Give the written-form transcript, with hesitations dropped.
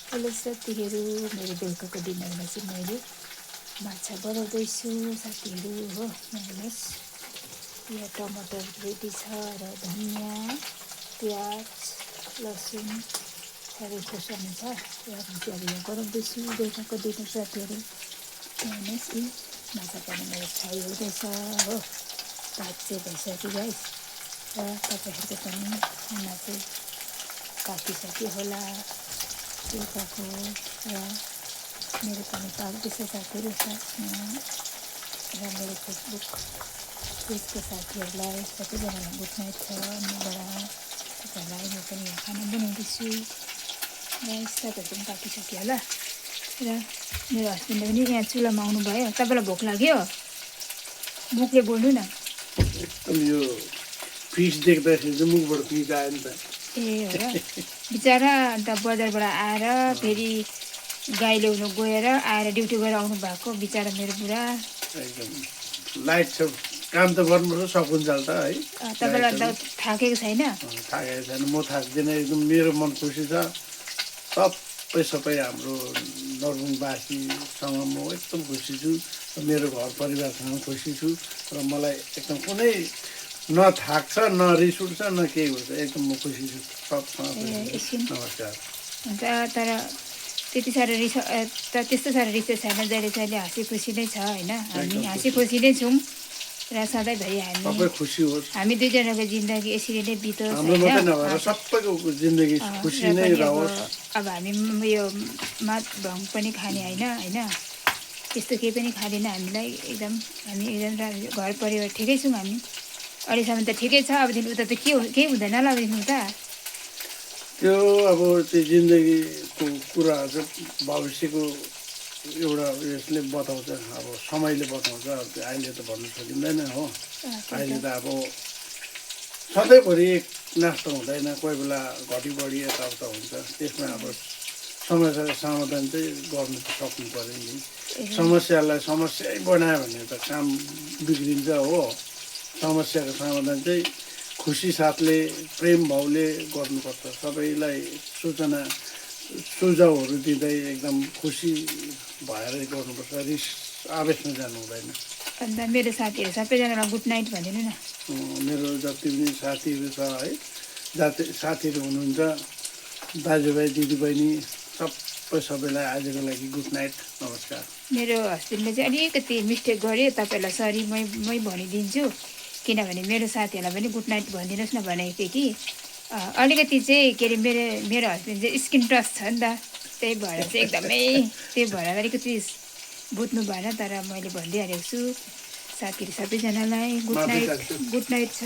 Hello साथीहरू, मेरो बेलुकाको डिनरमा चाहिँ मैले माछा बनाउँदैछु साथीहरू हो। हेर्नुहोस्, यहाँ टमाटर रेडी छ र धनियाँ, प्याज, लसुन सबै खोर्सानी छ र म चाहिँ अब यहाँ बनाउँदैछु बेलुकाको डिनर साथीहरू। हेर्नुहोस्, माछा पनि मेरो फ्राई हुँदैछ हो, भात चाहिँ भइसक्यो गाइस। र तपाईँहरूको पनि खाना चाहिँ पाकिसक्यो होला बेलुकाको। र मेरो पनि पाक्दैछ साथीहरू साथमा। र मेरो फेसबुक पेजको साथीहरूलाई सबैजनालाई गुड नाइट छ मबाट तपाईँहरूलाई। म पनि यहाँ खाना बनाउँदैछु र तपाईँहरूको पनि पाकिसक्यो होला। र मेरो हस्बेन्डले पनि यहाँ चुलामा आउनुभयो। तपाईँलाई भोक लाग्यो? मुखले बोल्नु न। एकदम यो फिस देख्दाखेरि चाहिँ मुखबाट फिस आयो नि त। ए हो र, बिचरा अन्त बजारबाट आएर फेरि गाई ल्याउनु गएर आएर ड्युटी गरेर आउनु भएको बिचरा मेरो बुढा। एकदम लाइट छ, काम त गर्नुपर्छ सकुन्जाल त है। तपाईँलाई त थाकेको छैन? थाकेको छैन, म थाक्दिनँ। एकदम मेरो मन खुसी छ। सबै हाम्रो नरबुङवासीसँग म एकदम खुसी छु। मेरो घर परिवारसँग खुसी छु र मलाई एकदम कुनै न थाक्छ न रिस उठ्छ न केही हुन्छ। एकदम म खुसी छु सबसँग। नमस्कार। हुन्छ, तर त्यति साह्रो रिस त्यस्तो साह्रो रिस छैन। जहिले जहिले हाँसी खुसी नै छ होइन। हामी हाँसी खुसी नै छौँ र सधैँभरि हामी दुईजनाको जिन्दगी यसरी नै बितोस् होइन। सबैको जिन्दगी खुसी नै रहोस्। अब हामी यो मात भङ पनि खाने होइन त्यस्तो केही पनि खाँदैन हामीलाई। हामी एकदम घर परिवार ठिकै छौँ हामी अहिलेसम्म त ठिकै छ। अबदेखि उता त केही हुँदैन होला अबदेखि उता। त्यो अब त्यो जिन्दगीको कुराहरू चाहिँ भविष्यको एउटा यसले बताउँछ, अब समयले बताउँछ। अहिले त भन्नु सकिँदैन हो। अहिले त अब सधैँभरि नास्ता हुँदैन, कोही बेला घटी बढी यताउता हुन्छ। त्यसमा अब समस्याको समाधान चाहिँ गर्नु सक्नु पऱ्यो नि। समस्यालाई समस्यै बनायो भने त काम बिग्रिन्छ हो। समस्याको समाधान चाहिँ खुसी साथले प्रेम भावले गर्नुपर्छ। सबैलाई सुझाउहरू दिँदै एकदम खुसी भएर गर्नुपर्छ। रिस आवेशमा जानु हुँदैन। अन्त मेरो साथीहरू सबैजनालाई गुड नाइट भनिदिनु न। मेरो जति पनि साथीहरू छ है, साथीहरू हुनुहुन्छ, दाजुभाइ दिदीबहिनी सबैलाई आजको लागि गुड नाइट, नमस्कार। मेरो हस्बेन्डले चाहिँ अलिकति मिस्टेक गर्यो, तपाईँलाई सरी मै भनिदिन्छु। किनभने मेरो साथीहरूलाई पनि गुड नाइट भनिदिनुहोस् न भनेको थिएँ कि अलिकति चाहिँ के अरे मेरो हस्बेन्ड चाहिँ स्किन टच छ नि त, त्यही भएर चाहिँ एकदमै त्यही भएर अलिकति बुझ्नु भएन। तर मैले भनिदिइहालेको छु साथीहरू सबैजनालाई गुड नाइट छ।